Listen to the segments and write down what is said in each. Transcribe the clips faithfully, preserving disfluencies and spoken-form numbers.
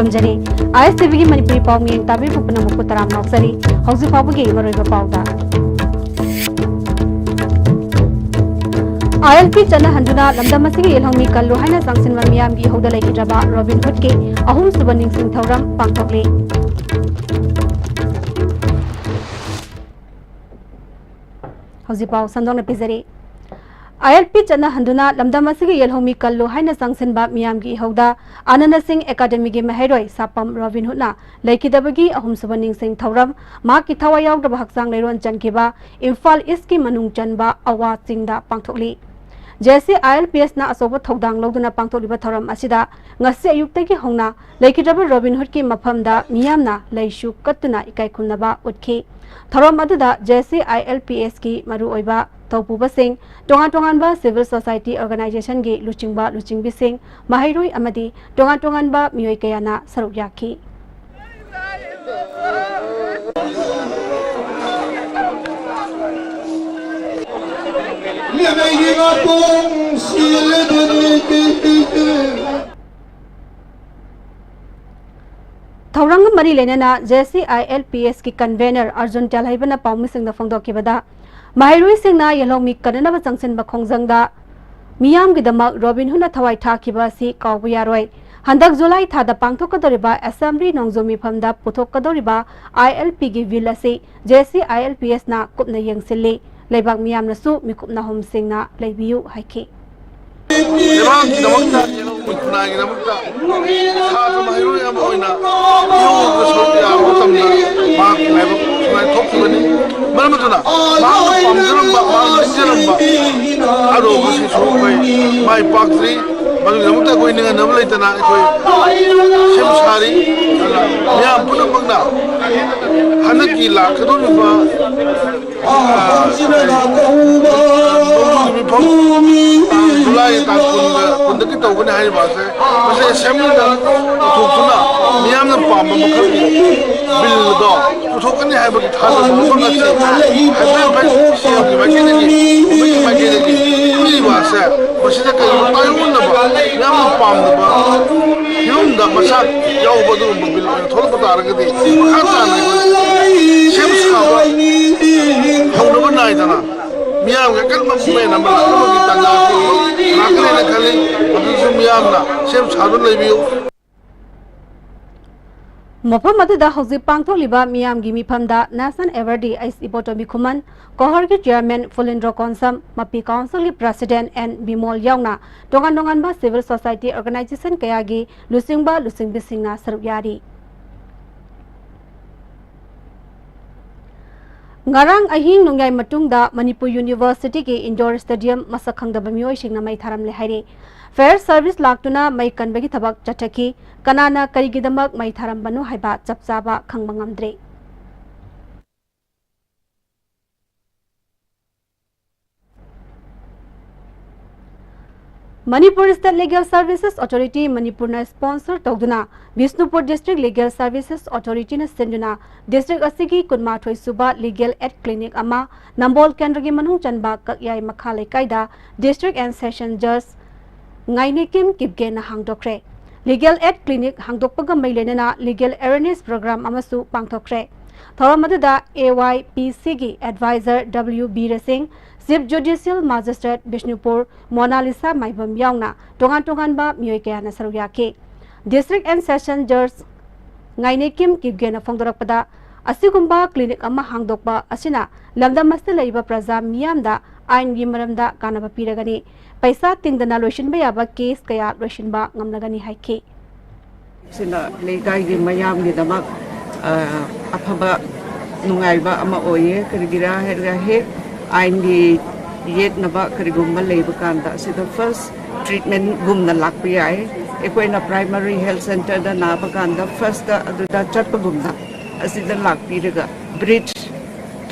ꯊꯝꯖꯔꯤ꯫ ꯑꯥꯏ ꯑꯦꯁ ꯇꯤ ꯚꯤꯒꯤ ꯃꯅꯤꯄꯨꯔꯤ ꯄꯥꯎ ꯃꯤꯌꯦꯡ ꯇꯥꯕꯤꯕ ꯄꯨꯝꯅꯃꯛꯄꯨ ꯇꯔꯥꯝꯅ ꯑꯣꯛꯆꯔꯤ꯫ ꯍꯧꯖꯤꯛ ꯐꯥꯎꯕꯒꯤ ꯃꯔꯨꯑꯣꯏꯕ ꯄꯥꯎꯗ, ꯑꯥꯏ ꯑꯦꯜ ꯄꯤ ꯆꯠꯅꯍꯟꯗꯨꯅ ꯂꯝꯗꯝ ꯑꯁꯤꯒꯤ ꯌꯦꯜꯍꯧꯃꯤ ꯀꯜꯂꯨ ꯍꯥꯏꯅ ꯆꯪꯁꯤꯟꯕ ꯃꯤꯌꯥꯝꯒꯤ ꯏꯍꯧꯗ ꯂꯩꯈꯤꯗ꯭ꯔꯕ ꯔꯣꯕꯤꯟ ꯍꯨꯗꯀꯤ ꯑꯍꯨꯝꯁꯨꯕ ꯅꯤꯡꯁꯤꯡ ꯊꯧꯔꯝ ꯄꯥꯡꯊꯣꯛꯂꯤ꯫ ꯍꯧꯖꯤꯛ ꯄꯥꯎ ꯁꯟꯗꯣꯛꯅ ꯄꯤꯖꯔꯤ꯫ ꯑꯥꯏ ꯑꯦꯜ ꯄꯤ ꯆꯠꯅꯍꯟꯗꯨꯅ ꯂꯝꯗꯝ ꯑꯁꯤꯒꯤ ꯌꯦꯜꯍꯧꯃꯤ ꯀꯜꯂꯨ ꯍꯥꯏꯅ ꯆꯪꯁꯤꯟꯕ ꯃꯤꯌꯥꯝꯒꯤ ꯏꯍꯧꯗ ꯑꯥꯅꯟꯗ ꯁꯤꯡ ꯑꯦꯀꯥꯗꯃꯤꯒꯤ ꯃꯍꯩꯔꯣꯏ ꯁꯥꯄꯝ ꯔꯣꯕꯤꯟ ꯍꯨꯗꯅ ꯂꯩꯈꯤꯗꯕꯒꯤ ꯑꯍꯨꯝꯁꯨꯕ ꯅꯤꯡꯁꯤꯡ ꯊꯧꯔꯝ ꯃꯍꯥꯛꯀꯤ ꯊꯋꯥꯏ ꯌꯥꯎꯗꯕ ꯍꯛꯆꯥꯡ ꯂꯩꯔꯣꯟ ꯆꯟꯈꯤꯕ ꯏꯝꯐꯥꯜ ꯏꯁꯀꯤ ꯃꯅꯨꯡ ꯆꯟꯕ ꯑꯋꯥ ꯆꯤꯡꯗ ꯄꯥꯡꯊꯣꯛꯂꯤ꯫ ꯖꯦ ꯁꯤ ꯑꯥꯏ ꯑꯦꯜ ꯄꯤ ꯑꯦꯁꯅ ꯑꯆꯧꯕ ꯊꯧꯗꯥꯡ ꯂꯧꯗꯨꯅ ꯄꯥꯡꯊꯣꯛꯂꯤꯕ ꯊꯧꯔꯝ ꯑꯁꯤꯗ ꯉꯁꯤ ꯑꯌꯨꯛꯇꯒꯤ ꯍꯧꯅ ꯂꯩꯈꯤꯗ꯭ꯔꯕ ꯔꯣꯕꯤꯟ ꯍꯨꯗꯀꯤ ꯃꯐꯝꯗ ꯃꯤꯌꯥꯝꯅ ꯂꯩꯁꯨ ꯀꯠꯇꯨꯅ ꯏꯀꯥꯏ ꯈꯨꯝꯅꯕ ꯎꯠꯈꯤ꯫ ꯊꯧꯔꯝ ꯑꯗꯨꯗ J C I L P ꯑꯦꯁꯀꯤ ꯃꯔꯨꯑꯣꯏꯕ ꯊꯧꯄꯨꯕꯁꯤꯡ, ꯇꯣꯉꯥꯟ ꯇꯣꯉꯥꯟꯕ civil society organizationꯒꯤ ꯂꯨꯆꯤꯡꯕ ꯂꯨꯆꯤꯡꯕꯤꯁꯤꯡ, ꯃꯍꯩꯔꯣꯏ ꯑꯃꯗꯤ ꯇꯣꯉꯥꯟ ꯇꯣꯉꯥꯟꯕ ꯃꯤꯑꯣꯏ ꯀꯌꯥꯅ ꯁꯔꯨꯛ ꯌꯥꯈꯤ꯫ ꯊꯧꯔꯝꯒ ꯃꯔꯤ ꯂꯩꯅꯅ J C I L P ꯑꯦꯁꯀꯤ convener ꯑꯔꯖꯨꯟ ꯇꯦꯜꯍꯩꯕꯅ ꯄꯥꯎꯃꯤꯁꯤꯡꯗ ꯐꯣꯡꯗꯣꯛꯈꯤꯕꯗ, ꯃꯍꯩꯔꯣꯏꯁꯤꯡꯅ ꯌꯦꯜꯍꯧꯃꯤ ꯀꯟꯅꯅꯕ ꯆꯪꯁꯤꯟꯕ ꯈꯣꯡꯖꯪꯗ ꯃꯤꯌꯥꯝꯒꯤꯗꯃꯛ ꯔꯣꯕꯤꯟ ꯍꯨꯗꯅ ꯊꯋꯥꯏ ꯊꯥꯈꯤꯕ ꯑꯁꯤ ꯀꯥꯎꯕ ꯌꯥꯔꯣꯏ꯫ ꯍꯟꯗꯛ ꯖꯨꯂꯥꯏ ꯊꯥꯗ ꯄꯥꯡꯊꯣꯛꯀꯗꯧꯔꯤꯕ ꯑꯦꯁꯦꯝꯕ꯭ꯂꯤ ꯅꯣꯡꯖꯨ ꯃꯤꯐꯝꯗ ꯄꯨꯊꯣꯛꯀꯗꯧꯔꯤꯕ ꯑꯥꯏ ꯑꯦꯜ ꯄꯤꯒꯤ ꯕꯤꯜ ꯑꯁꯤ ꯖꯦ ꯁꯤ ꯑꯥꯏ ꯑꯦꯜ ꯄꯤ ꯑꯦꯁꯅ ꯀꯨꯞꯅ ꯌꯦꯡꯁꯤꯜꯂꯤ꯫ ꯂꯩꯕꯥꯛ ꯃꯤꯌꯥꯝꯅꯁꯨ ꯃꯤꯀꯨꯞ ꯅꯥꯍꯨꯝꯁꯤꯡꯅ ꯂꯩꯕꯤꯌꯨ ꯍꯥꯏꯈꯤ꯫ ꯂꯩꯕꯥꯛꯀꯤꯗꯃꯛꯇ, ꯈꯨꯟꯅꯥꯏꯒꯤꯗꯃꯛꯇ ꯁꯥꯇ꯭ꯔ ꯃꯍꯩꯔꯣꯏ ꯑꯃ ꯑꯣꯏꯅ ꯏꯍꯧꯗ ꯁꯔꯨꯛ ꯌꯥꯕ ꯃꯇꯝꯗ ꯃꯍꯥꯛꯀꯤ ꯂꯥꯏꯕꯛ ꯁꯨꯃꯥꯏꯅ ꯊꯣꯛꯈꯤꯕꯅꯤ꯫ ꯃꯔꯝ ꯑꯗꯨꯅ ꯃꯍꯥꯛꯅ ꯄꯥꯝꯖꯔꯝꯕ, ꯃꯍꯥꯛꯅ ꯅꯤꯡꯖꯔꯝꯕ ꯑꯗꯣ ꯉꯁꯤꯁꯨ ꯑꯩꯈꯣꯏ ꯃꯥꯏ ꯄꯥꯛꯇ꯭ꯔꯤ꯫ ꯃꯗꯨꯒꯤꯗꯃꯛꯇ ꯑꯩꯈꯣꯏ ꯅꯤꯡꯍꯟꯅꯕ ꯂꯩꯇꯅ ꯑꯩꯈꯣꯏ ꯁꯦꯝ ꯁꯥꯔꯤ꯫ ꯑꯗꯨꯅ ꯃꯤꯌꯥꯝ ꯄꯨꯝꯅꯃꯛꯅ ꯍꯟꯗꯛꯀꯤ ꯂꯥꯛꯀꯗꯧꯔꯤꯕ ꯃꯤꯐꯝ, ꯖꯨꯂꯥꯏ ꯇꯥꯡ ꯀꯨꯟꯗ, ꯀꯨꯟꯗꯒꯤ ꯇꯧꯒꯅꯤ ꯍꯥꯏꯔꯤꯕ ꯑꯁꯦ, ꯃꯁꯤ ꯑꯦꯁꯦꯝꯕ꯭ꯂꯤꯗ ꯄꯨꯊꯣꯛꯇꯨꯅ ꯃꯤꯌꯥꯝꯅ ꯄꯥꯝꯕ ꯃꯈꯜꯒꯤ ꯕꯤꯜꯗꯣ ꯄꯨꯊꯣꯛꯀꯅꯤ ꯍꯥꯏꯕꯒꯤ ꯊꯥꯖꯕ ꯑꯃ ꯉꯁꯤ ꯍꯥꯏꯐꯦꯠ ꯍꯥꯏꯐꯦꯠ ꯁꯤ ꯑꯦꯝꯒꯤ ꯃꯥꯏꯀꯩꯗꯒꯤ, ꯒꯣꯔꯃꯦꯟꯒꯤ ꯃꯥꯏꯀꯩꯗꯒꯤ ꯄꯤꯔꯤꯕ ꯑꯁꯦ, ꯃꯁꯤꯗ ꯀꯔꯤꯒꯨꯝꯕ ꯇꯥꯏꯑꯣꯟꯅꯕ ꯌꯥꯝꯅ ꯄꯥꯝꯗꯕ ꯐꯤꯕꯝꯗ ꯃꯆꯥꯛ ꯌꯥꯎꯕ ꯑꯗꯨꯒꯨꯝꯕ ꯕꯤꯜ ꯑꯣꯏꯅ ꯊꯣꯛꯂꯛꯄ ꯇꯥꯔꯒꯗꯤ, ꯃꯈꯥ ꯇꯥꯅ ꯑꯩꯈꯣꯏ ꯁꯦꯝ ꯁꯥꯕ ꯍꯧꯅꯕ ꯅꯥꯏꯗꯅ ꯃꯤꯌꯥꯝꯒꯤ ꯑꯀꯟꯕ ꯃꯨꯞꯃꯦꯟ ꯑꯃ ꯂꯥꯛꯅꯕꯒꯤ ꯇꯥꯟꯖꯥꯁꯨ ꯂꯥꯛꯀꯅꯦꯅ ꯈꯜꯂꯤ꯫ ꯑꯗꯨꯁꯨ ꯃꯤꯌꯥꯝꯅ ꯁꯦꯝ ꯁꯥꯗꯨꯅ ꯂꯩꯕꯤꯌꯨ꯫ ꯃꯐꯝ ꯑꯗꯨꯗ ꯍꯧꯖꯤꯛ ꯄꯥꯡꯊꯣꯛꯂꯤꯕ ꯃꯤꯌꯥꯝꯒꯤ ꯃꯤꯐꯝꯗ National Awardee ꯑꯩꯁ ꯏꯕꯣꯇꯣꯝꯕꯤ ꯈꯨꯃꯟ, ꯀꯣꯍꯔꯒꯤ ꯆꯤꯌꯔꯃꯦꯟ ꯐꯨꯂꯤꯟꯗ꯭ꯔꯣ ꯀꯣꯟꯁꯝ, ꯃꯄꯤ ꯀꯥꯎꯟꯁꯤꯜꯒꯤ ꯄ꯭ꯔꯁꯤꯗꯦꯟ ꯑꯦꯟ ꯕꯤꯃꯣꯜ ꯌꯥꯎꯅ ꯇꯣꯉꯥꯟ ꯇꯣꯉꯥꯟꯕ ꯁꯤꯚꯤꯜ ꯁꯣꯁꯥꯏꯇꯤ ꯑꯣꯔꯒꯅꯥꯏꯖꯦꯁꯟ ꯀꯌꯥꯒꯤ ꯂꯨꯆꯤꯡꯕ ꯂꯨꯆꯤꯡꯕꯤꯁꯤꯡꯅ ꯁꯔꯨꯛ ꯌꯥꯔꯤ꯫ ꯉꯔꯥꯡ ꯑꯍꯤꯡ ꯅꯣꯡꯌꯥꯏ ꯃꯇꯨꯡꯗ ꯃꯅꯤꯄꯨꯔ ꯌꯨꯅꯤꯚꯔꯁꯤꯇꯤꯒꯤ ꯏꯟꯗꯣꯔ ꯁ꯭ꯇꯦꯗꯤꯌꯝ ꯃꯁꯛ ꯈꯪꯗꯕ ꯃꯤꯑꯣꯏꯁꯤꯡꯅ ꯃꯩ ꯊꯥꯔꯝꯂꯦ ꯍꯥꯏꯔꯤ꯫ ꯐꯥꯌꯔ ꯁꯔꯚꯤꯁ ꯂꯥꯛꯇꯨꯅ ꯃꯩ ꯀꯟꯕꯒꯤ ꯊꯕꯛ ꯆꯠꯊꯈꯤ꯫ ꯀꯅꯥꯅ ꯀꯔꯤꯒꯤꯗꯃꯛ ꯃꯩ ꯊꯥꯔꯝꯕꯅꯣ ꯍꯥꯏꯕ ꯆꯞ ꯆꯥꯕ ꯈꯪꯕ ꯉꯝꯗ꯭ꯔꯤ꯫ Manipur State Legal Services Authority, ꯃꯅꯤꯄꯨꯔꯅ ꯁ꯭ꯄꯣꯟꯁꯔ ꯇꯧꯗꯨꯅ Bishnupur District Legal Services Authority ꯅ ꯁꯤꯟꯗꯨꯅ ꯗꯤꯁꯇ꯭ꯔꯤꯛ ꯑꯁꯤꯒꯤ ꯀꯨꯟꯃꯥꯊꯣꯏ ꯁꯨꯕ ꯂꯤꯒꯦꯜ ꯑꯦꯗ ꯀ꯭ꯂꯤꯅꯤꯛ ꯑꯃ ꯅꯝꯕꯣꯜ ꯀꯦꯟꯗ꯭ꯔꯒꯤ ꯃꯅꯨꯡ ꯆꯟꯕ ꯀꯛꯌꯥꯏ ꯃꯈꯥ ꯂꯩꯀꯥꯏꯗ District and Session Judge ꯉꯥꯏꯅꯤꯀꯤꯝ ꯀꯤꯞꯒꯦꯅ ꯍꯥꯡꯗꯣꯛꯈ꯭ꯔꯦ꯫ ꯂꯤꯒꯦꯜ ꯑꯦꯗ ꯀ꯭ꯂꯤꯅꯤꯛ ꯍꯥꯡꯗꯣꯛꯄꯒ ꯃꯔꯤ ꯂꯩꯅꯅ ꯂꯤꯒꯦꯜ ꯑꯦꯋꯦꯔꯅꯦꯁ ꯄ꯭ꯔꯣꯒ꯭ꯔꯥꯝ ꯑꯃꯁꯨ ꯄꯥꯡꯊꯣꯛꯈ꯭ꯔꯦ꯫ ꯊꯧꯔꯝ ꯑꯗꯨꯗ ꯑꯦ ꯋꯥꯏ ꯄꯤ ꯁꯤꯒꯤ ꯑꯦꯗꯚꯥꯏꯖꯔ ꯗꯕ꯭ꯂꯤꯎ ꯕꯤꯔꯦꯟ ꯁꯤꯡ, ꯆꯤꯐ ꯖꯨꯗꯤꯁꯤꯌꯦꯜ ꯃꯦꯖꯤꯁꯇ꯭ꯔꯦꯠ ꯕꯤꯁꯅꯨꯄꯨꯔ ꯃꯣꯅꯥꯂꯤꯁꯥ ꯃꯥꯏꯕꯝ ꯌꯥꯎꯅ ꯇꯣꯉꯥꯟ ꯇꯣꯉꯥꯟꯕ ꯃꯤꯑꯣꯏ ꯀꯌꯥꯅ ꯁꯔꯨꯛ ꯌꯥꯈꯤ꯫ District and Session Judge ꯉꯥꯏꯅꯤꯀꯤꯝ ꯀꯤꯞꯒꯦꯅ ꯐꯣꯡꯗꯣꯔꯛꯄꯗ, ꯑꯁꯤꯒꯨꯝꯕ ꯀ꯭ꯂꯤꯅꯤꯛ ꯑꯃ ꯍꯥꯡꯗꯣꯛꯄ ꯑꯁꯤꯅ ꯂꯝꯗꯝ ꯑꯁꯤꯗ ꯂꯩꯔꯤꯕ ꯄ꯭ꯔꯖꯥ ꯃꯤꯌꯥꯝꯗ ꯑꯥꯏꯟꯒꯤ ꯃꯔꯝꯗ ꯀꯥꯟꯅꯕ ꯄꯤꯔꯒꯅꯤ꯫ ꯄꯩꯁꯥ ꯇꯤꯡꯗꯅ ꯂꯣꯏꯁꯤꯟꯕ ꯌꯥꯕ ꯀꯦꯁ ꯀꯌꯥ ꯂꯣꯏꯁꯤꯟꯕ ꯉꯝꯂꯒꯅꯤ ꯍꯥꯏꯈꯤ꯫ ꯁꯤꯅ ꯂꯩꯀꯥꯏꯒꯤ ꯃꯌꯥꯝꯒꯤꯗꯃꯛ, ꯑ, ꯑꯐꯕ ꯅꯨꯡꯉꯥꯏꯕ ꯑꯃ ꯑꯣꯏꯌꯦ꯫ ꯀꯔꯤꯒꯤꯔꯥ ꯍꯥꯏꯔꯒ ꯍꯦꯛ ꯑꯥꯏꯟꯒꯤ ꯌꯦꯠꯅꯕ ꯀꯔꯤꯒꯨꯝꯕ ꯂꯩꯕ ꯀꯥꯟꯗ ꯑꯁꯤꯗ ꯐꯥꯔꯁ ꯇ꯭ꯔꯤꯠꯃꯦꯟꯒꯨꯝꯅ ꯂꯥꯛꯄ ꯌꯥꯏ꯫ ꯑꯩꯈꯣꯏꯅ ꯄ꯭ꯔꯥꯏꯃꯔꯤ ꯍꯦꯜꯊ ꯁꯦꯟꯇꯔꯗ ꯅꯥꯕ ꯀꯥꯟꯗ ꯐꯥꯔꯁꯇ ꯑꯗꯨꯗ ꯆꯠꯄꯒꯨꯝꯅ ꯑꯁꯤꯗ ꯂꯥꯛꯄꯤꯔꯒ ꯕ꯭ꯔꯤꯖ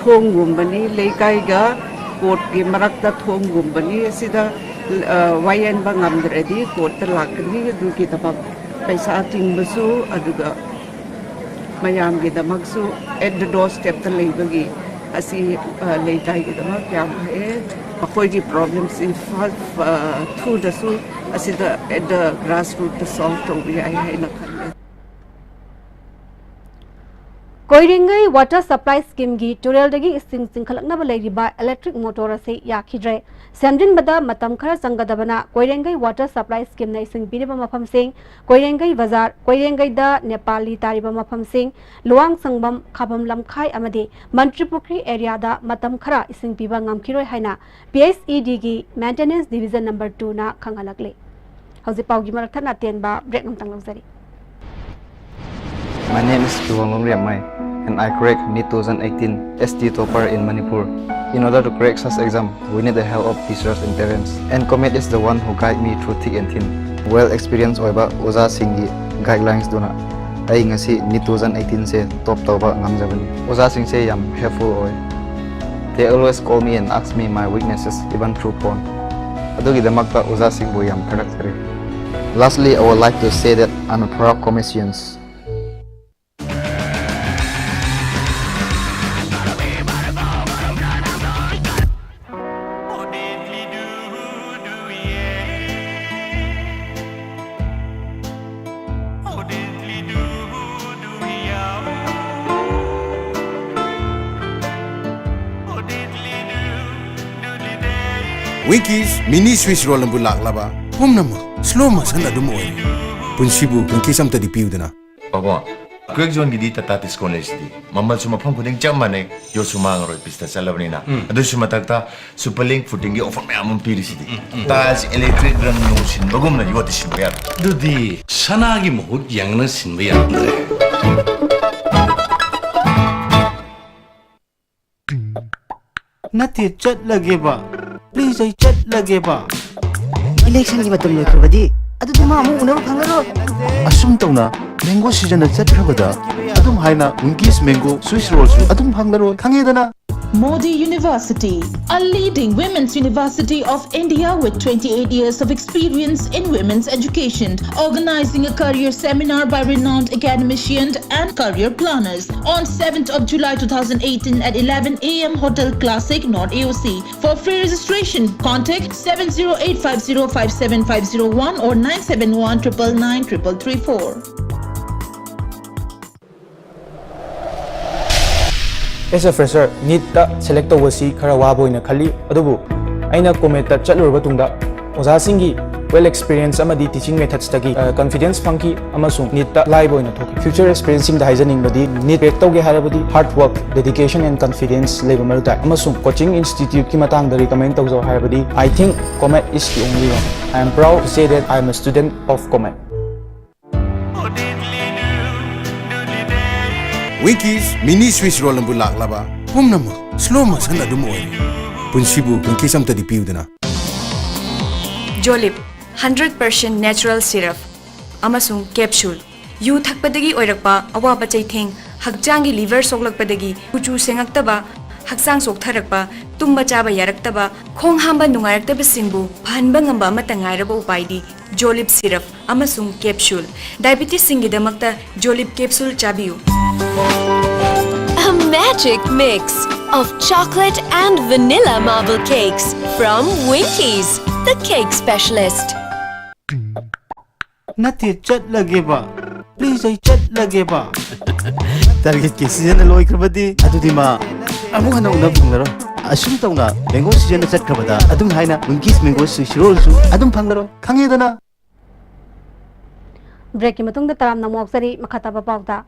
ꯊꯣꯡꯒꯨꯝꯕꯅꯤ꯫ ꯂꯩꯀꯥꯏꯒ ꯀꯣꯔꯠꯀꯤ ꯃꯔꯛꯇ ꯊꯣꯡꯒꯨꯝꯕꯅꯤ꯫ ꯑꯁꯤꯗ, ꯑ, ꯋꯥꯌꯦꯟꯕ ꯉꯝꯗ꯭ꯔꯗꯤ ꯀꯣꯔꯠꯇ ꯂꯥꯛꯀꯅꯤ꯫ ꯑꯗꯨꯒꯤꯗꯃꯛ ꯄꯩꯁꯥ ꯇꯤꯡꯕꯁꯨ, ꯑꯗꯨꯒ ꯃꯌꯥꯝꯒꯤꯗꯃꯛꯁꯨ at the doorstep ꯇ ꯂꯩꯕꯒꯤ ꯑꯁꯤ, ꯑ, ꯂꯩꯀꯥꯏꯒꯤꯗꯃꯛ ꯌꯥꯝ ꯐꯩꯌꯦ꯫ ꯃꯈꯣꯏꯒꯤ ꯄ꯭ꯔꯣꯕ꯭ꯂꯦꯝꯁꯤ ꯐ- ꯐ- ꯊ꯭ꯔꯨꯗꯁꯨ ꯑꯁꯤꯗ ꯑꯦꯠ ꯗ ꯒ꯭ꯔꯥꯁ ꯔꯨꯠꯇ ꯁꯣꯜꯕ ꯇꯧꯕ ꯌꯥꯏ ꯍꯥꯏꯅ ꯈꯜꯂꯦ꯫ ꯀꯣꯏꯔꯦꯡꯒꯩ ꯋꯥꯇꯔ ꯁꯄ꯭ꯂꯥꯏ ꯁ꯭ꯀꯤꯝꯒꯤ ꯇꯨꯔꯦꯜꯗꯒꯤ ꯏꯁꯤꯡ ꯆꯤꯡꯈꯠꯂꯛꯅꯕ ꯂꯩꯔꯤꯕ ꯏꯂꯦꯛꯇ꯭ꯔꯤꯛ ꯃꯣꯇꯣꯔ ꯑꯁꯤ ꯌꯥꯈꯤꯗ꯭ꯔꯦ꯫ ꯁꯦꯝꯖꯤꯟꯕꯗ ꯃꯇꯝ ꯈꯔ ꯆꯪꯒꯗꯕꯅ ꯀꯣꯏꯔꯦꯡꯒꯩ ꯋꯥꯇꯔ ꯁꯄ꯭ꯂꯥꯏ ꯁ꯭ꯀꯤꯝꯅ ꯏꯁꯤꯡ ꯄꯤꯔꯤꯕ ꯃꯐꯝꯁꯤꯡ, ꯀꯣꯏꯔꯦꯡꯒꯩ ꯕꯖꯥꯔ, ꯀꯣꯏꯔꯦꯡꯒꯩꯗ ꯅꯦꯄꯥꯂꯤ ꯇꯥꯔꯤꯕ ꯃꯐꯝꯁꯤꯡ, ꯂꯨꯋꯥꯡꯁꯪꯕꯝ, ꯈꯥꯕꯝ ꯂꯝꯈꯥꯏ ꯑꯃꯗꯤ ꯃꯟꯇ꯭ꯔꯤꯄꯨꯈ꯭ꯔꯤ ꯑꯦꯔꯤꯌꯥꯗ ꯃꯇꯝ ꯈꯔ ꯏꯁꯤꯡ ꯄꯤꯕ ꯉꯝꯈꯤꯔꯣꯏ ꯍꯥꯏꯅ P H E ꯗꯤꯒꯤ maintenance division number ꯇꯨꯅ ꯈꯪꯍꯜꯂꯛꯂꯤ꯫ ꯍꯧꯖꯤꯛ ꯄꯥꯎꯒꯤ ꯃꯔꯛ ꯊꯠꯅ ꯑꯇꯦꯟꯕ ꯕ꯭ꯔꯦꯛ ꯑꯃꯇꯪ ꯂꯧꯖꯔꯤ꯫ My name is Kiwangong Riammai, and I cracked NEET two thousand eighteen S T topper in Manipur. In order to crack such exam, we need the help of teachers and parents. And Comet is the one who guide me through thick and thin. Well experienced ꯑꯣꯏꯕ ꯑꯣꯖꯥꯁꯤꯡꯒꯤ ꯒꯥꯏꯗꯂꯥꯏꯟꯁꯇꯨꯅ ꯑꯩ ꯉꯁꯤ NEET two thousand eighteen ꯁꯦ ꯇꯣꯞ ꯇꯧꯕ ꯉꯝꯖꯕꯅꯤ꯫ ꯑꯣꯖꯥꯁꯤꯡꯁꯦ ꯌꯥꯝ helpful ꯑꯣꯏ꯫ They always call me and ask me my weaknesses, even through phone. ꯑꯗꯨꯒꯤꯗꯃꯛꯇ ꯑꯣꯖꯥꯁꯤꯡꯕꯨ ꯌꯥꯝ ꯊꯥꯒꯠꯆꯔꯤ꯫ Lastly, I would like to say that I'm a proud Cometians. Winkies mini Swiss roll ꯑꯃꯕꯨ ꯂꯥꯛꯂꯕ ꯄꯨꯝꯅꯃꯛ slow motion ꯑꯗꯨꯝ ꯑꯣꯏꯔꯦ꯫ ꯄꯨꯟꯁꯤꯕꯨ Winkies ꯑꯝꯇꯗꯤ ꯄꯤꯌꯨꯗꯅ꯫ ꯄꯥꯕꯨꯡ, crack zoneꯒꯤꯗꯤ Tata Tiscon ꯂꯩꯁꯤꯗꯤ꯫ ꯃꯃꯜꯁꯨ ꯃꯐꯝ ꯈꯨꯗꯤꯡ ꯆꯞ ꯃꯥꯟꯅꯩ, ꯌꯣꯠꯁꯨ ꯃꯥꯡꯉꯔꯣꯏ, ꯄꯤꯁꯇ ꯆꯠꯂꯕꯅꯤꯅ꯫ ꯎꯝ꯫ ꯑꯗꯨꯁꯨ ꯃꯊꯛꯇ Superlink footingꯒꯤ offer ꯃꯌꯥꯝ ꯑꯃ ꯄꯤꯔꯤꯁꯤꯗꯤ꯫ ꯎꯝ, ꯎꯝ, ꯎꯝ꯫ Tiles electric ꯔꯪ ꯅꯨꯡ ꯁꯤꯟꯕꯒꯨꯝꯅ ꯌꯣꯠꯇꯤ ꯁꯤꯟꯕ ꯌꯥꯔꯣꯏ꯫ ꯑꯗꯨꯗꯤ ꯁꯅꯥꯒꯤ ꯃꯍꯨꯠ ꯌꯦꯡꯅ ꯁꯤꯟꯕ ꯌꯥꯔꯝꯗ꯭ꯔꯦ꯫ ꯅꯠꯇꯦ, ꯆꯠꯂꯒꯦꯕ꯫ Please, ꯑꯩ ꯆꯠꯂꯒꯦꯕ꯫ ꯏꯂꯦꯛꯁꯟꯒꯤ ꯃꯇꯝ ꯂꯣꯏꯈ꯭ꯔꯕꯗꯤ ꯑꯗꯨꯗꯤ ꯃꯥ ꯑꯃꯨꯛ ꯎꯅꯕ ꯐꯪꯂꯔꯣꯏ꯫ ꯑꯁꯨꯝ ꯇꯧꯅ ꯃꯦꯡꯒꯣ ꯁꯤꯖꯟꯅ ꯆꯠꯈ꯭ꯔꯕꯗ ꯑꯗꯨꯝ ꯍꯥꯏꯅ ꯋꯤꯡꯀꯤꯁ ꯃꯦꯡꯒꯣ ꯁ꯭ꯋꯤꯁ ꯔꯣꯜꯁꯨ ꯑꯗꯨꯝ ꯐꯪꯂꯔꯣꯏ꯫ ꯈꯪꯉꯦꯗꯅ? Modi University, a leading women's university of India with twenty-eight years of experience in women's education, organizing a career seminar by renowned academicians and career planners on seventh of July two thousand eighteen at eleven a m Hotel Classic, North A O C. For free registration, contact seven zero eight five zero five seven five zero one or nine seven one triple nine triple three four. As a fresher, NEETꯇ select ꯇꯧꯕꯁꯤ ꯈꯔ ꯋꯥꯕ ꯑꯣꯏꯅ ꯈꯜꯂꯤ, ꯑꯗꯨꯕꯨ ꯑꯩꯅ COMETꯇ ꯆꯠꯂꯨꯔꯕ ꯇꯨꯡꯗ ꯑꯣꯖꯥꯁꯤꯡꯒꯤ well experience ꯑꯃꯗꯤ teaching methodsꯇꯒꯤ, ꯑ, confidence ꯐꯪꯈꯤ ꯑꯃꯁꯨꯡ NEETꯇ ꯂꯥꯏꯕ ꯑꯣꯏꯅ ꯊꯣꯛꯈꯤ꯫ Future aspirantꯁꯤꯡꯗ ꯍꯥꯏꯖꯅꯤꯡꯕꯗꯤ, NEET crack ꯇꯧꯒꯦ ꯍꯥꯏꯔꯕꯗꯤ hard work, dedication and confidence ꯂꯩꯕ ꯃꯔꯨ ꯇꯥꯏ, ꯑꯃꯁꯨꯡ coaching instituteꯀꯤ ꯃꯇꯥꯡꯗ recommend ꯇꯧꯖꯧ ꯍꯥꯏꯔꯕꯗꯤ I think COMET is the only one. I am proud to say that I am a student of COMET. Winkies, mini Swiss roll ꯑꯃꯕꯨ ꯂꯥꯛꯂꯕ ꯄꯨꯝꯅꯃꯛ slow motion ꯑꯗꯨꯝ ꯑꯣꯏꯔꯦ꯫ ꯄꯨꯟꯁꯤꯕꯨ Winkies ꯑꯝꯇꯗꯤ ꯄꯤꯌꯨꯗꯅ꯫ ꯖꯣꯂꯤꯞ, hundred percent natural syrup ꯑꯃꯁꯨꯡ capsule꯫ U ꯊꯛꯄꯗꯒꯤ ꯑꯣꯏꯔꯛꯄ ꯑꯋꯥꯕ ꯆꯩꯊꯦꯡ, ꯍꯛꯆꯥꯡꯒꯤ liver ꯁꯣꯛꯂꯛꯄꯗꯒꯤ ꯀꯨꯆꯨ ꯁꯦꯡꯉꯛꯇꯕ, ꯍꯛꯆꯥꯡ ꯆꯣꯛꯊꯔꯛꯄ, ꯇꯨꯝꯕ ꯆꯥꯕ ꯌꯥꯔꯛꯇꯕ, ꯈꯣꯡ ꯍꯥꯝꯕ ꯅꯨꯡꯉꯥꯏꯔꯛꯇꯕꯁꯤꯡꯕꯨ ꯐꯍꯟꯕ ꯉꯝꯕ ꯑꯃꯠꯇ ꯉꯥꯏꯔꯕ ꯎꯄꯥꯏꯗꯤ ꯖꯣꯂꯤꯞ syrup ꯑꯃꯁꯨꯡ capsule꯫ Diabetesꯁꯤꯡꯒꯤꯗꯃꯛꯇ ꯖꯣꯂꯤꯞ capsule ꯆꯥꯕꯤꯌꯨ꯫ A magic mix of chocolate and vanilla marble cakes from Winkies, the cake specialist. ꯅꯠꯇꯦ, ꯆꯠꯂꯒꯦꯕ꯫ Please, ꯑꯩ ꯆꯠꯂꯒꯦꯕ꯫ Targetꯀꯤ seasonꯅ ꯂꯣꯏꯈ꯭ꯔꯕꯗꯤ ꯑꯗꯨꯗꯤ ꯃꯥ ꯑꯃꯨꯛ ꯍꯟꯅ ꯎꯅꯕ ꯐꯪꯂꯔꯣꯏ꯫ ꯑꯁꯨꯝ ꯇꯧꯅ mango seasonꯅ ꯆꯠꯈ꯭ꯔꯕꯗ ꯑꯗꯨꯝ ꯍꯥꯏꯅ Winkies mango Swiss rollꯁꯨ ꯑꯗꯨꯝ ꯐꯪꯂꯔꯣꯏ꯫ ꯈꯪꯉꯦꯗꯅ? Breakꯀꯤ ꯃꯇꯨꯡꯗ ꯇꯔꯥꯝꯅ ꯑꯃꯨꯛ ꯑꯣꯛꯆꯔꯤ꯫ ꯃꯈꯥ ꯇꯥꯕ ꯄꯥꯎꯗ,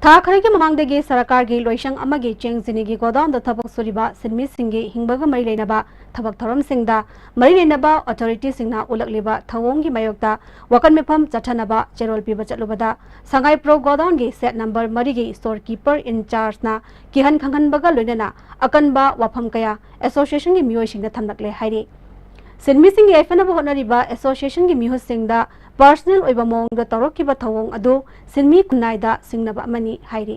ꯊꯥ ꯈꯔꯒꯤ ꯃꯃꯥꯡꯗꯒꯤ ꯁꯔꯀꯥꯔꯒꯤ ꯂꯣꯏꯁꯪ ꯑꯃꯒꯤ ꯆꯦꯡ ꯆꯤꯅꯤꯒꯤ ꯒꯣꯗꯥꯎꯟꯗ ꯊꯕꯛ ꯁꯨꯔꯤꯕ ꯁꯤꯟꯃꯤꯁꯤꯡꯒꯤ ꯍꯤꯡꯕꯒ ꯃꯔꯤ ꯂꯩꯅꯕ ꯊꯕꯛ ꯊꯧꯔꯝꯁꯤꯡꯗ ꯃꯔꯤ ꯂꯩꯅꯕ authorityꯁꯤꯡꯅ ꯎꯠꯂꯛꯂꯤꯕ ꯊꯧꯑꯣꯡꯒꯤ ꯃꯥꯌꯣꯛꯇ ꯋꯥꯀꯠ ꯃꯤꯐꯝ ꯆꯠꯊꯅꯕ ꯆꯦꯔꯣꯜ ꯄꯤꯕ ꯆꯠꯂꯨꯕꯗ ꯁꯉꯥꯏꯄ꯭ꯔꯧ ꯒꯣꯗꯥꯎꯟꯒꯤ set number ꯃꯔꯤꯒꯤ store keeper in chargeꯅ ꯀꯤꯍꯟ ꯈꯪꯍꯟꯕꯒ ꯂꯣꯏꯅꯅ ꯑꯀꯟꯕ ꯋꯥꯐꯝ ꯀꯌꯥ associationꯒꯤ ꯃꯤꯑꯣꯏꯁꯤꯡꯗ ꯊꯝꯂꯛꯂꯦ ꯍꯥꯏꯔꯤ꯫ ꯁꯤꯟꯃꯤꯁꯤꯡꯒꯤ ꯌꯥꯏꯐꯅꯕ ꯍꯣꯠꯅꯔꯤꯕ associationꯒꯤ ꯃꯤꯍꯨꯠꯁꯤꯡꯗ personal ꯑꯣꯏꯕ ꯃꯑꯣꯡꯗ ꯇꯧꯔꯛꯈꯤꯕ ꯊꯧꯑꯣꯡ ꯑꯗꯨ ꯁꯤꯟꯃꯤ ꯈꯨꯟꯅꯥꯏꯗ ꯁꯤꯡꯅꯕ ꯑꯃꯅꯤ ꯍꯥꯏꯔꯤ꯫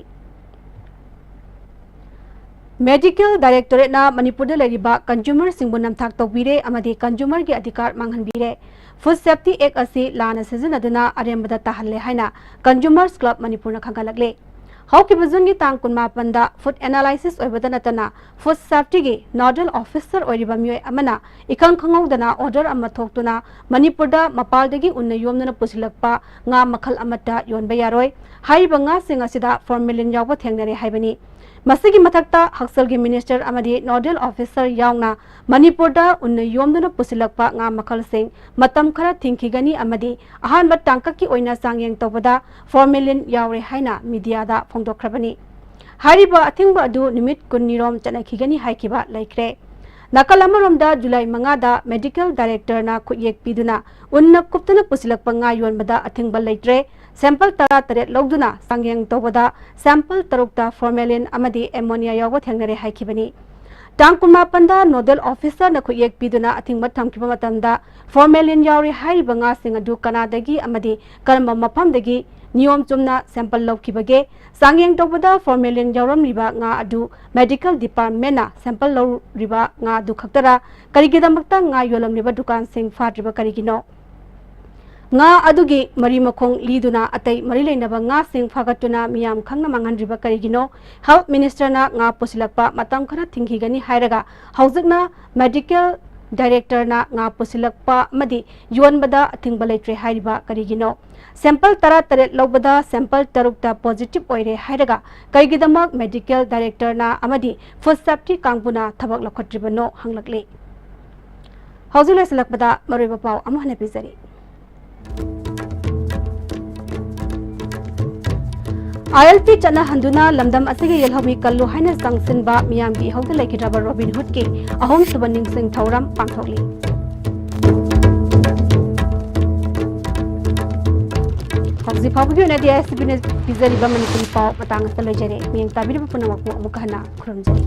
Medical Directorate-ꯅ ꯃꯅꯤꯄꯨꯔꯗ ꯂꯩꯔꯤꯕ consumer-ꯁꯤꯡꯕꯨ ꯅꯝꯊꯥꯛ ꯇꯧꯕꯤꯔꯦ ꯑꯃꯗꯤ consumer-ꯒꯤ ꯑꯙꯤꯀꯥꯔ ꯃꯥꯡꯍꯟꯕꯤꯔꯦ꯫ Food Safety Act ꯑꯁꯤ ꯂꯥꯟꯅ ꯁꯤꯖꯤꯟꯅꯗꯨꯅ ꯑꯔꯦꯝꯕꯗ ꯇꯥꯍꯜꯂꯦ ꯍꯥꯏꯅ Consumers Club ꯃꯅꯤꯄꯨꯔꯅ ꯈꯪꯍꯜꯂꯛꯂꯦ꯫ ꯍꯧꯈꯤꯕ ꯖꯨꯟꯒꯤ ꯇꯥꯡ ꯀꯨꯟꯃꯥꯄꯟꯗ food analysis ꯑꯣꯏꯕꯗ ꯅꯠꯇꯅ food safety-ꯒꯤ nodal officer ꯑꯣꯏꯔꯤꯕ ꯃꯤꯑꯣꯏ ꯑꯃꯅ ꯏꯈꯪ ꯈꯪꯍꯧꯗꯅ order ꯑꯃ ꯊꯣꯛꯇꯨꯅ ꯃꯅꯤꯄꯨꯔꯗ ꯃꯄꯥꯜꯗꯒꯤ ꯎꯟꯅ ꯌꯣꯝꯗꯨꯅ ꯄꯨꯁꯤꯜꯂꯛꯄ ꯉꯥ ꯃꯈꯜ ꯑꯃꯠꯇ ꯌꯣꯟꯕ ꯌꯥꯔꯣꯏ꯫ ꯍꯥꯏꯔꯤꯕ ꯉꯥꯁꯤꯡ ꯑꯁꯤꯗ formalin ꯌꯥꯎꯕ ꯊꯦꯡꯅꯔꯦ ꯍꯥꯏꯕꯅꯤ꯫ ꯃꯁꯤꯒꯤ ꯃꯊꯛꯇ ꯍꯛꯁꯦꯜꯒꯤ minister ꯑꯃꯗꯤ nodal officer ꯌꯥꯎꯅ ꯃꯅꯤꯄꯨꯔꯗ ꯎꯟꯅ ꯌꯣꯝꯗꯨꯅ ꯄꯨꯁꯤꯜꯂꯛꯄ ꯉꯥ ꯃꯈꯜꯁꯤꯡ ꯃꯇꯝ ꯈꯔ ꯊꯤꯡꯈꯤꯒꯅꯤ ꯑꯃꯗꯤ ꯑꯍꯥꯟꯕ ꯇꯥꯡꯀꯛꯀꯤ ꯑꯣꯏꯅ ꯆꯥꯡꯌꯦꯡ ꯇꯧꯕꯗ formalin ꯌꯥꯎꯔꯦ ꯍꯥꯏꯅ media-ꯗ ꯐꯣꯡꯗꯣꯛꯈ꯭ꯔꯕꯅꯤ꯫ ꯍꯥꯏꯔꯤꯕ ꯑꯊꯤꯡꯕ ꯑꯗꯨ ꯅꯨꯃꯤꯠ ꯀꯨꯟꯅꯤꯔꯣꯝ ꯆꯠꯅꯈꯤꯒꯅꯤ ꯍꯥꯏꯈꯤꯕ ꯂꯩꯈ꯭ꯔꯦ꯫ ꯅꯥꯀꯜ ꯑꯃꯔꯣꯝꯗ ꯖꯨꯂꯥꯏ ꯃꯉꯥꯗ medical director-ꯅ ꯈꯨꯠꯌꯦꯛ ꯄꯤꯗꯨꯅ ꯎꯟꯅ ꯀꯨꯞꯇꯨꯅ ꯄꯨꯁꯤꯜꯂꯛꯄ ꯉꯥ ꯌꯣꯟꯕꯗ ꯑꯊꯤꯡꯕ ꯂꯩꯇ꯭ꯔꯦ꯫ Sample ꯇꯔꯥꯇꯔꯦꯠ ꯂꯧꯗꯨꯅ ꯆꯥꯡꯌꯦꯡ ꯇꯧꯕꯗ sample ꯇꯔꯨꯛꯇ formalin ꯑꯃꯗꯤ ammonia ꯌꯥꯎꯕ ꯊꯦꯡꯅꯔꯦ ꯍꯥꯏꯈꯤꯕꯅꯤ꯫ ꯇꯥꯡ ꯀꯨꯟꯃꯥꯄꯟꯗ nodal officer-ꯅ ꯈꯨꯠꯌꯦꯛ ꯄꯤꯗꯨꯅ ꯑꯊꯤꯡꯕ ꯊꯝꯈꯤꯕ ꯃꯇꯝꯗ formalin ꯌꯥꯎꯔꯤ ꯍꯥꯏꯔꯤꯕ ꯉꯥꯁꯤꯡ ꯑꯗꯨ ꯀꯅꯥꯗꯒꯤ ꯑꯃꯗꯤ ꯀꯔꯝꯕ ꯃꯐꯝꯗꯒꯤ ꯅꯤꯌꯣꯝ ꯆꯨꯝꯅ sample ꯂꯧꯈꯤꯕꯒꯦ? ꯆꯥꯡꯌꯦꯡ ꯇꯧꯕꯗ formalin ꯌꯥꯎꯔꯝꯂꯤꯕ ꯉꯥ ꯑꯗꯨ medical department-ꯅ sample ꯂꯧꯔꯤꯕ ꯉꯥ ꯑꯗꯨ ꯈꯛꯇꯔ? ꯀꯔꯤꯒꯤꯗꯃꯛꯇ ꯉꯥ ꯌꯣꯜꯂꯝꯂꯤꯕ ꯗꯨꯀꯥꯟꯁꯤꯡ ꯐꯥꯗ꯭ꯔꯤꯕ ꯀꯔꯤꯒꯤꯅꯣ? ꯉꯥ ꯑꯗꯨꯒꯤ ꯃꯔꯤ ꯃꯈꯣꯡ ꯂꯤꯗꯨꯅ ꯑꯇꯩ ꯃꯔꯤ ꯂꯩꯅꯕ ꯉꯥꯁꯤꯡ ꯐꯥꯒꯠꯇꯨꯅ ꯃꯤꯌꯥꯝ ꯈꯪꯅ ꯃꯥꯡꯍꯟꯗ꯭ꯔꯤꯕ ꯀꯔꯤꯒꯤꯅꯣ? Health Minister-ꯅ ꯉꯥ ꯄꯨꯁꯤꯜꯂꯛꯄ ꯃꯇꯝ ꯈꯔ ꯊꯤꯡꯈꯤꯒꯅꯤ ꯍꯥꯏꯔꯒ ꯍꯧꯖꯤꯛꯅ medical director-ꯅ ꯉꯥ ꯄꯨꯁꯤꯜꯂꯛꯄ ꯑꯃꯗꯤ ꯌꯣꯟꯕꯗ ꯑꯊꯤꯡꯕ ꯂꯩꯇ꯭ꯔꯦ ꯍꯥꯏꯔꯤꯕ ꯀꯔꯤꯒꯤꯅꯣ? Sample ꯇꯔꯥꯇꯔꯦꯠ ꯂꯧꯕꯗ sample ꯇꯔꯨꯛꯇ positive ꯑꯣꯏꯔꯦ ꯍꯥꯏꯔꯒ ꯀꯔꯤꯒꯤꯗꯃꯛ medical director-ꯅ ꯑꯃꯗꯤ food safety ꯀꯥꯡꯕꯨꯅ ꯊꯕꯛ ꯂꯧꯈꯠꯇ꯭ꯔꯤꯕꯅꯣ ꯍꯪꯂꯛꯂꯤ꯫ ꯍꯧꯖꯤꯛ ꯂꯣꯏꯁꯤꯜꯂꯛꯄꯗ ꯃꯔꯨꯑꯣꯏꯕ ꯄꯥꯎ ꯑꯃꯨꯛ ꯍꯟꯅ ꯄꯤꯖꯔꯤ꯫ ILP ꯆꯠꯅꯍꯟꯗꯨꯅ ꯂꯝꯗꯝ ꯑꯁꯤꯒꯤ ꯌꯦꯜꯍꯧꯃꯤ ꯀꯜꯂꯨ ꯍꯥꯏꯅ ꯆꯪꯁꯤꯟꯕ ꯃꯤꯌꯥꯝꯒꯤ ꯏꯍꯧꯗ ꯂꯩꯈꯤꯗ꯭ꯔꯕ Robin Hood-ꯀꯤ ꯑꯍꯨꯝꯁꯨꯕ ꯅꯤꯡꯁꯤꯡ ꯊꯧꯔꯝ ꯄꯥꯡꯊꯣꯛꯂꯤ꯫ ꯍꯧꯖꯤꯛ ꯐꯥꯎꯕꯒꯤ ꯑꯣꯏꯅꯗꯤ ISTV News ꯄꯤꯖꯔꯤꯕ ꯃꯅꯤꯄꯨꯔꯤ ꯄꯥꯎ ꯃꯇꯥꯡ ꯑꯁꯤꯗ ꯂꯣꯏꯖꯔꯦ꯫ ꯃꯤꯠꯌꯦꯡ ꯇꯥꯕꯤꯔꯤꯕ ꯄꯨꯝꯅꯃꯛꯄꯨ ꯑꯃꯨꯛꯀ ꯍꯟꯅ ꯈꯨꯔꯨꯝꯖꯔꯤ꯫